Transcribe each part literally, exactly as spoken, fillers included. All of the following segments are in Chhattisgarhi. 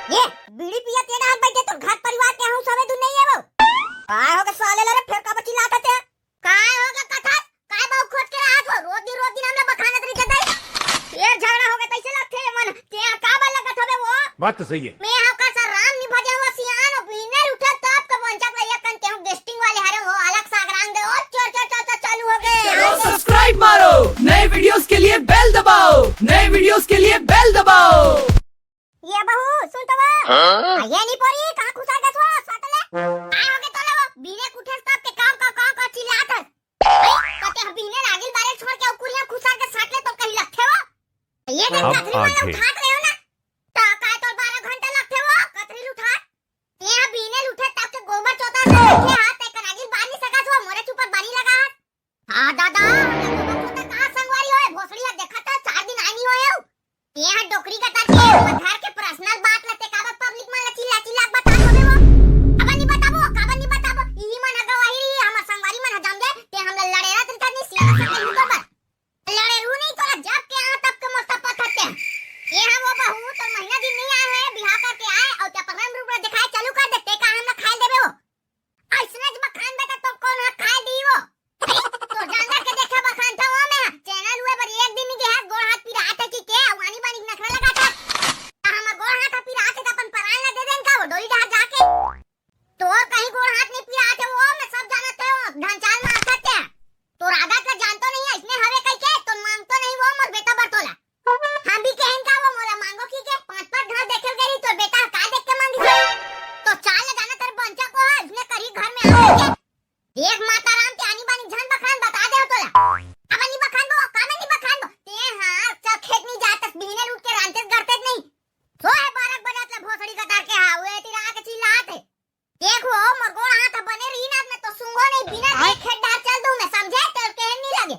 ए, बीड़ी पियत ये डहर बइठे, तोर घर परिवार के हूँ सबे दुन नहीं हे वो। काय होगे साले ला रे, फेर काबर चिल्लात हे ते? काय होगे कथस? काय बाऊ खोज के रहत हो? रोज दिन, रोज दिन हमला बखानत रहिथे दाई। फेर झगड़ा होगे तइसे लगथे मन। ते ह काबर लगत हवे वो? बात तो सही है। मैं ह का सर राम निभा जावा सियान, अउ बिहने उठे तब के बंचत लइया कन के हूँ गेस्टिंग वाले हरे वो अलग साग रांध दे। ओ चोर, चोर, चोर, चोर, चालू होगे। चलो subscribe मारो, नए videos के लिए bell दबाओ, नए videos के लिए bell दबाओ। ये बहू, सुन तो वो। हाँ? आ, ये नहीं पोरी, कहाँ खुसर गस वो, सटले? काय होगे तोला वो? बिहने उठे तब के काव, काव, काव, काव चिल्लात हस। ए, कते ह बिहने लागिल बारे छोड़ के अउ कुरिया खुसर के सटले तो कहीं लगथे वो। ये देख अब कथरी वाला आगे। उठा के ले हो ना। तो काय तोर बारह घंटा लगथे वो, कथरी उठा। ये ह बिहने उठे तब के गोबर चोता से रखे हाथ, एक लागिल बार नहीं सकत वो, मोरे चुपर बारी लगा हस। हाँ दादा, हमला गोबर चोता कहाँ संगवारी होए, भोसड़ी ला देखत ह, चार दिन आय नहीं होए हो। ये ह डोकरी कतर के, हमर घर के personal बात ला ते काबर public मन ला चिल्ला चिल्ला के बतात होबे वो? काबर नहीं बताबो, काबर नहीं बताबो? इही मन ह गवाही रही, हमर संगवारी मन ह जान दे, ते हमला लड़े रहत रिथस नहीं, सियाना सब नहीं तोर बर। लड़े रहू नहीं तोला जब के आ तब के मोर तपत हते। ये ह वो बहू, तोर महीना दिन नहीं आए हे, बिहाव करके आए, अउ ते अपन रंग रूप ला दिखाए चालू कर दे, ते का हमला खाए देबे वो? अइसने ज बखान बेटा, तो कौन ह खाए दी वो? तो जानवर के देखे बखान था वो में ह। चैनल हुए बर एक दिन नहीं गया, गोड़ हाथ पिरात हे कि के, अउ आनी बानी नखरा लगात हे। त हमर गोड़ हाथ पिरात हे त अपन परान ला दे देन का वो डोली डहर जाके? तोर कहीं गोड़ हाथ नहीं पिरात हे वो, मैं सब जानत हे वो, ढांचाल मारत हे। तोर आदत ला जानतो नहीं, अइसने हवे कहिके, तो मांगतो नहीं वो मोर बेटा बर तोला। हम भी कहेन का वो मोला मांगो कहिके, पांच पांच घर देखे गई, तोर बेटा ह का देख के मांगी सही? तो चाल ले जाना तेरे बंचा को है, इसने करी घर में आके। देख माता राम के आनी बानी झन बखान बता दे हो तोला। अब नहीं बखान बो, का में नहीं बखान बो? ते हाँ, चल खेत नहीं जातस, बिहने उठ के रांधतेस गढ़तेस नहीं। सो है बारह बजे तक भोसड़ी कतार के हा, वो एती रहा के चिल्लात हे। देख वो, मोर गोड़ हाथ बने रही ना, मैं तो सूंघो नहीं, बिना देखे खेत डहर चल दूं मैं, समझे? तेरे के नहीं लगे।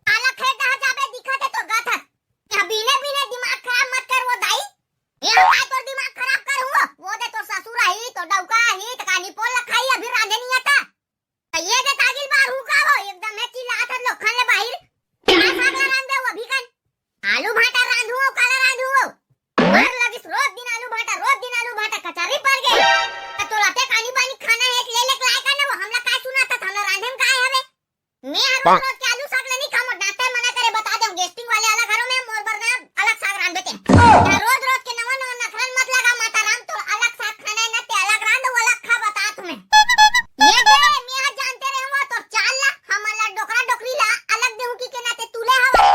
काला खेत डहर जाबे दिखत हे तो गथस। यहाँ बिने बिने दिमाग खराब मत कर वो दाई। ये हम काय तोर दिमाग खराब करूँ वो? वो दे तोर ससुर आही, तोर डौका आही, त कानी पोल ला खाही, अभी रांधे नहीं आता। त ये दे तागिल बार हूँ का वो, एकदम है चिल्लात हे लोखन ले बाहिर। का साग ला रांध दे वो अभी कन? आलू भाटा रांधू हो, काला रांधू हो? मर लगिस रोज दिन आलू भाटा, रोज दिन आलू भाटा, कचहरी पर गए। त तोला ते कानी बानी खाना है, ले ले के लाए का ना वो, हमला काय सुनात हस, हमला रांधे में काय हवे? मैं हर रोज रोज के आलू साग ले नहीं खाऊं, डॉक्टर मना करे, बता दे, गेस्टिंग वाले अलग हरो में, मोर बर ना अलग साग रांध देते। तेरा रोज रोज के नवा नवा नखरन मत लगा, माता राम, तो अलग साग खाना है ना, ते अलग रांध, वो अलग खा, बता तुम्हें। ये दे, मैं आज जानते रहे वो, तो चाल ला, हमला डोकरा डोकरी ला अलग देहूं की के नाते तुले हवा।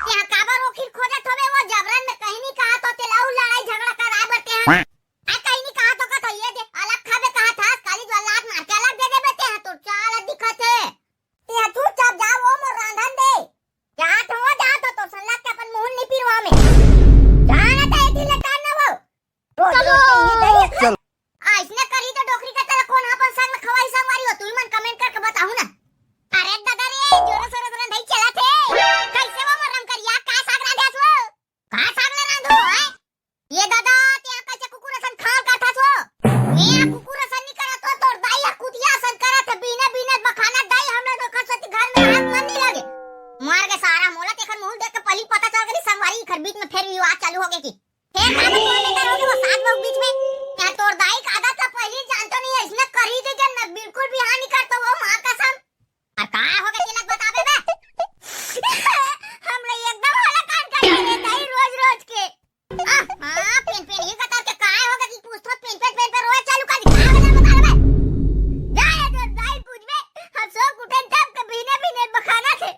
ते हा काबर ओखिर खोजत होवे, वो जबरन में कहीं नहीं कहा, तो ते लाऊ लड़ाई झगड़ा कराए बर ते हा। आ कहीं नहीं कहा तो का तो ये दे, अलग खाबे कहा था, काली जो लात मार के अलग दे देबे ते हा, तो चाल दिखत है। तेहा चुपचाप जा, वो मोर रांधन दे। जात हो, जात हो, तो सल्ला के अपन मुंह नहीं पिरवा में। जाना त एती ले टान ना वो। रोज रोज के ये दही। चलो। आ, इसने करी तो डोकरी का तेरा कौन अपन संग में खवाई संगवारी हो? तू ही मन comment करके बताहू ना। अरे दादा रे, जोरों शोरों से रंधई चला थे। कैसे वो मोर रंग करिया, का साग रांधे हस वो? का साग ले रांधू, हैं? ये दादा, तेहा कैसे कुकुर असन खाल काटत हो? मैं कुकुर असन नहीं करत हो, तोर दाई ह कुतिया असन करत हे, बिने बिने बखाना दाई, हमला तो खसोती घर में हाथ मन नहीं लगे। मर गे सारा, मोला तेखर मुंह देख के पहली पता चल गई संगवारी, इखर बीच में फिर विवाद चालू हो गए की। फिर का बकवास लेकर होगे वो सास बहू बीच में? या तोर दाई का आदत ला पहली जानतो नहीं है, इसने करी के जन मैं बिल्कुल भी हाँ नहीं करतो वो माँ कसम। अरे का होगे तेला बताबे बे? हमला एकदम हलाकान कर दे दाई रोज रोज के। आ, हाँ, पेन पेन ही कतर के काय होगे कि पूछतो पेन पेन पेन पे रोए चालू कर दी। काय होगे बता रे बे? जा रे तोर दाई पूछबे, हम सो उठे तब के बिने बिने बखाना थे।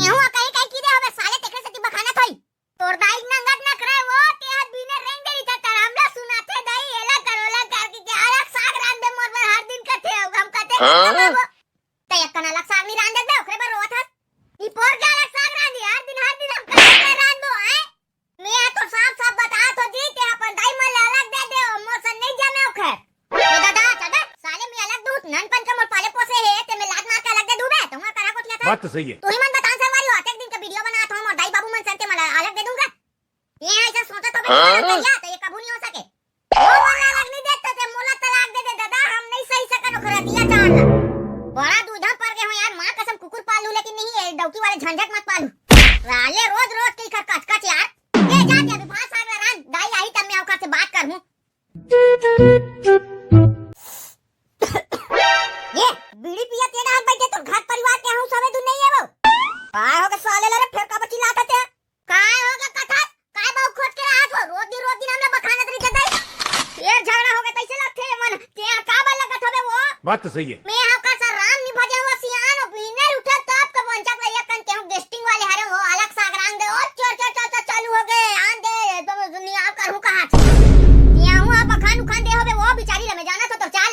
एहू कहीं कहीं की दे हमें साले तेरे से बखाना थोई। तोर दाई नंगत नखरा वो, ते हा बिने रेंग दे रही था, तर हमला सुनाथे दाई, एला करोला करके के अलग साग रांध दे मोर बर हर दिन कथे हो, हम कथे हाँ? वो। ते एक कन अलग साग नहीं रांध दे, ओकरे बर रोवत हस। ई पोर के अलग साग रांधी, हर दिन, हर दिन हम कथे रांध दो, हैं? मैं तो साफ साफ बता तो जी, ते अपन दाई मन ले अलग दे दे, मोर सन नहीं जमे ओखर। ए दादा, चल बे, साले मैं अलग दूत, ननपन के मोर पाले पोसे हे, ते मैं लात मार के अलग दे दूबे, तो हुआ करा कोठिया था। बात तो सही है। तू ही मन बतान संगवारी हो, अतेक दिन के video बनात हो, मोर दाई बाबू मन सन ते मला अलग दे दूंगा। ये ऐसा सोचा तो बे हाँ? भैया, तो ये कबू नहीं हो सके। वो वाला अलग नहीं देता, ते मोला तलाक दे दे दादा, हम नहीं सही सकन ओकरा दिया चाहना। बड़ा दूधा पर गए हो यार, माँ कसम कुकुर पाल लूं, लेकिन नहीं, ये डौकी वाले झंझट मत पालू। साले रोज रोज के इखर कचकच यार। ये जा, जा, अभी भात साग ला रांध, दाई आई तब मैं ओकर से बात कर हूँ। ये बीड़ी पियत ये डहर बइठे, तोर घर परिवार के हूँ सबे दूर नहीं है वो। काय होगे साले ला रे, फेर काबर चिल्लात हे ते? काय होगे कथस? काय बाऊ खोज के रहत हो? रोज दिन, रोज दिन हमला बखानत रहिथे दाई। फेर झगड़ा होगे तइसे लगथे मन। ते हा काबर लगत होबे वो? बात तो सही है। मैं हा का सर राम नि भजे हो सियान, ओ बिहने उठे तब के बंचक ले एक कन के हूँ गेस्टिंग वाले हरे हो, अलग सागरांग दे, ओ चोर, चोर, चोर, चोर, चालू होगे, आन दे, तो दुनिया करू कहाँ? ते हूँ आप बखान उखान दे होबे वो बिचारी ला, मैं जानत हो तो चाल।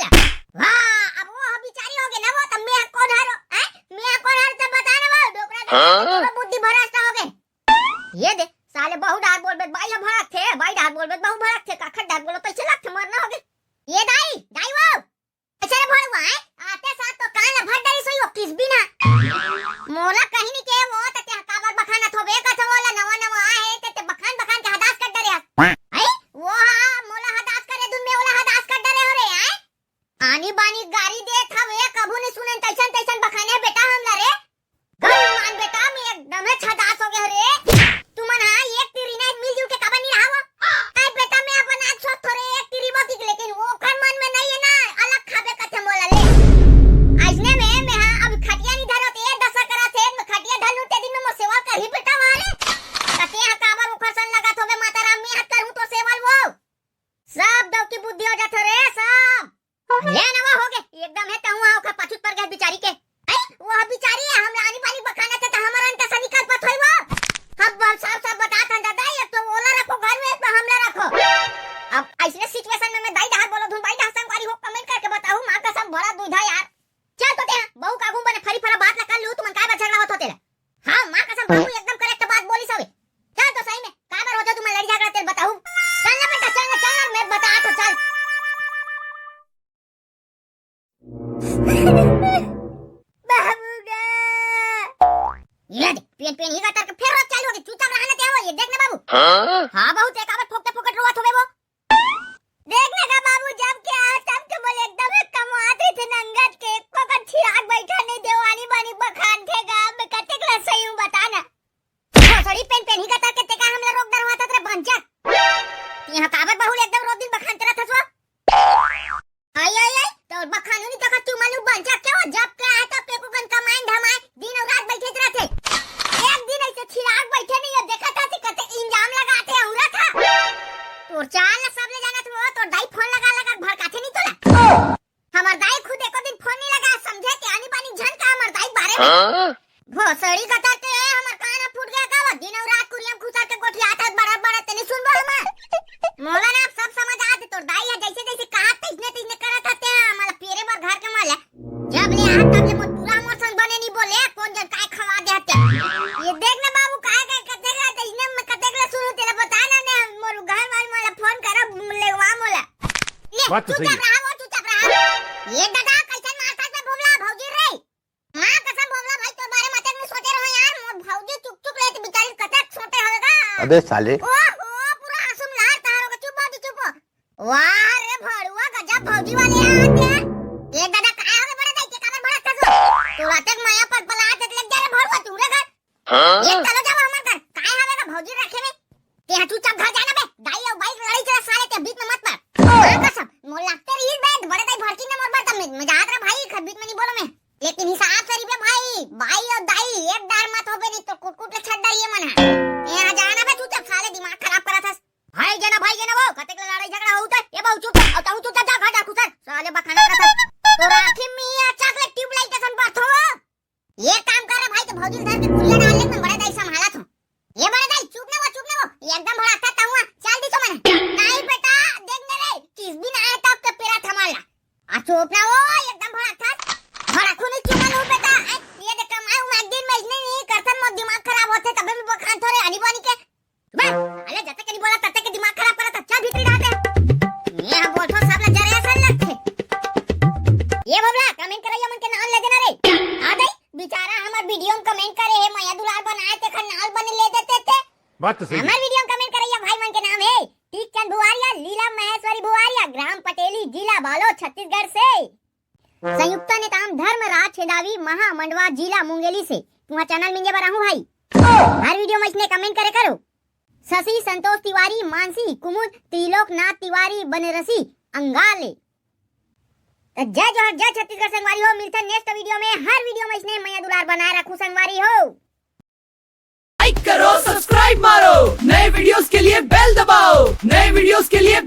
वाह, अब वो बिचारी होगे ना वो, तब मैं कोन हरो, हैं? मैं कोन हरो तब बता ना वो, डोकरा के हाँ? बुद्धि भ्रष्ट होगे। ये दे, साले बहू डहर बोलबे त बाई ह भड़कथे, बाई डहर बोलबे त बहू भड़कथे, काखर डहर बोलो तइसे लगथे मरना होगे। ये दाई, दाई वो। अच्छा रे भड़ुआ, हैं? आते साथ तो कान भर डरी सोई वो किस बिना। मोला कहीं नहीं के वो, त ते काबर बखानत होबे, कथो ओला नवा नवा आहे, ते, ते बखान बखान के हदास कर डरे हस। हैं? वो हा, मोला हदास करे दुन में ओला हदास कर डरे हो रे, हैं? आनी बानी गारी देत हवे, कभू नहीं सुनेन तइसन तइसन बखाने बेटा हमला रे। गौ मान बेटा, मैं एकदम ही हदास होगे रे। तुमन हा एक तिरी नहीं मिलजुल के काबर नहीं रहा वो? अरे बेटा, मैं अपन आज सोच थोरे एक तिरी मोती के, लेकिन वो कर मन में नहीं है ना, अलग खाबे कथे मोला ले। अइसने में मैं हा अब खटिया नहीं धरो ते दशा करा थे, मैं खटिया ढलूं ते दिन में मोर सेवा करही बेटा वाले। कते हा काबर उखर सन लगत होबे माता राम, मैं हा करूं तो सेवा वो। सब दौकी बुद्धि हो जात हो रे, सब। ले नवा होगे, एकदम हे तहूँ हा ओखर पाछू पड़ गे बिचारी के। अरे, वो बिचारी हे, हमला आनी बानी बखानत हे त हमर अंत से निकल पत होई वो। हम, हम साफ साफ बतात हन दादा, एक तो ओला रखो घर में, एक तो हमला रखो। अब अइसने situation में मैं दाई डहर बोलो धुन, दाई डहर संगवारी हो, comment करके बताहू, माँ कसम बड़ा दुविधा यार। चल तो ते हा, बहू का आगू बने फरी फरा बात ला कर लू, तुमन काय बर झगड़ा होत हो तेला? हाँ, माँ कसम, बाबू एकदम correct बात बोलिस हवे। चल तो सही में, काबर होथे तुमन लड़ी झगड़ा तेल बताहू। चल ना बेटा, चल ना, चल ना, मैं बतात हूँ, चल। बाबू गा। ये दे, पेन, पेन ही का तर के फेर रोज चालू होगे, चुपचाप रहा ना ते हो, ये देख ना बाबू। हाँ? हाँ बाबू, ते काबर फोकटे फोकट रोवत होबे वो? देख ना गा बाबू, जब के आ, तब के बोले एकदम एक कमवात रहिथे नंगत के, एको कन छिराक बइठा नहीं देवानी बानी बखानथे गा, मैं कतेक ला सही हूँ बता ना। भोसड़ी पेन पेन ही का तर के ते का हमला रोग डरवात रे बंचर। ते हा काबर बहू ले एकदम रोज दिन बखानत रहत हस वो? आई, आई, आई, तोर बखानू नहीं तोर चुमानू बंचर के हो, जब के आए तब के कुकन कमाइन धमाए, दिन अउ रात बइठे रहथे। एक दिन अइसे छिराक बइठे नहीं हो, देखत हस कते इल्जाम लगाथे औरत हा। तोर चाल ला सब ले जानत हो, तोर दाई फोन लगा लगा भड़काथे नहीं तोला। हमर दाई खुद एको दिन फोन नहीं लगा, समझे के आनी बानी झन का हमर दाई बारे में। हाँ? भोसड़ी कतर के हमर कान ह फूट गया का? वो दिन अउ रात कुरियम खुसर के गोठियात हस बड़ा बड़ा, तेने सुनबो हमर? मोला ना अब सब समझ आत हे, तोर दाई ह जइसे जइसे कहा तइसने तइसने करत हस ते, हमला पेरे बर घर के माला। जब ले आत तब ले मोर पूरा मोर संग बने नहीं बोले, कोन जन काय खवा दे हते। ये देख ना बाबू, काय काय कतेक ला तइसने में कतेक ला सुनू तेला बता ना ने, मोर घर वाले मोला फोन करब लेवा मोला। ले, बात तो सही चुपचाप है। रहा वो, चुपचाप रहा। ये दादा, कइसन मारथस बे भोभला भौजी रे? माँ कसम भोभला भाई, तोर बारे में अतेक नहीं सोचे रहो यार, मोर भौजी चुक चुक लेत बिचारी कतेक सोटे हवे गा। अबे साले। ओ, ओ, पूरा आंसू में लहर तहार होगे, चुप भौजी, चुप हो। वाह रे भड़ुआ, गजब भौजी वाले आते हैं। ये दादा, काय होगे बड़े दाई के काबर भड़कथस? तोर अतेक मया पलपलात हे, ले जा रे भड़ुआ, तू रे घर। हाँ? ये चलो जाओ हमर घर, काय हवे गा भौजी रखे में? ते हा चुपचाप घर जा ना बे, दाई अउ बाई लड़ई चला साले, ते बीच में मत पड़। माँ कसम, मोर लगते रही बे, बड़े दाई भड़की ने मोर बर, तब मैं, मैं जात रहा भाई, खर बीच में नहीं बोलो मैं। लेकिन हिसाब से रही बे भाई, बाई अउ दाई एक डार मत होबे, नहीं तो कुटकुट ले छट डारिए मन हा। ते हा जा ना बे चुपचाप, साले दिमाग खराब करत हस। भाई गे ना, भाई गे ना वो, कतेक ले लड़ाई झगड़ा होत हे, ये बहू चुप, अउ तहूँ चुपचाप जा घर जा खुसर, साले बखाना करत हस। तोर आँखी में ये चॉकलेट ट्यूबलाइट असन बरथो। ये काम कर रे भाई, तो भौजी धर के कुरिया डाल ले, मैं बड़े दाई संभालत हूँ। ये बड़े दाई, चुप ना वो, चुप ना वो, ये एकदम भड़कथस तहूँ, चल दी तो मन। नहीं बेटा, देख ना रे, किस दिन आए तब के पेरा थमाला। आ चुप ना वो, एकदम भड़कथस। भड़कू नहीं चुप ना वो बेटा, ए, ये देख कमाई उमाई दिन में इसने नहीं करथन, मोर दिमाग खराब होथे, तबे मैं बखानथों रे, आनी बानी के। बे, अरे जब तक के नहीं बोला, तब तक के दिमाग खराब करत हे, चल भीतरी डाल दे। मैं हा बोलथों सब ला जरे असन लगथे। ये भोभला, comment करइया मन के नाम ले देना रे। हाँ दाई, बेचारा हमर video में comment करे हे, मया दुलार बनाए, तेखर नाम बने ले देते थे। बात तो सही है। हमर video में comment करइया भाई मन के नाम हे टीकचंद भुआरिया, लीला महेश्वरी भुआरिया, ग्राम पटेली, जिला बालोद, छत्तीसगढ़ से। संयुक्ता नेताम धर्मराज छेदावी, महा मंडवा, जिला मुंगेली से। तुहा channel मिंजे बर आहूँ भाई। हर video में इसने comment करे करो। शशि संतोष तिवारी, मानसी कुमुद, त्रिलोकनाथ तिवारी, बनरसी, अंगा ले। त जय जोहार, जय छत्तीसगढ़ संगवारी हो। मिलथन नेक्स्ट वीडियो में। हर वीडियो में इसने मया दुलार बनाए रखू संगवारी हो। लाइक करो, सब्सक्राइब मारो, नए वीडियोस के लिए बेल दबाओ, नए वीडियोस के लिए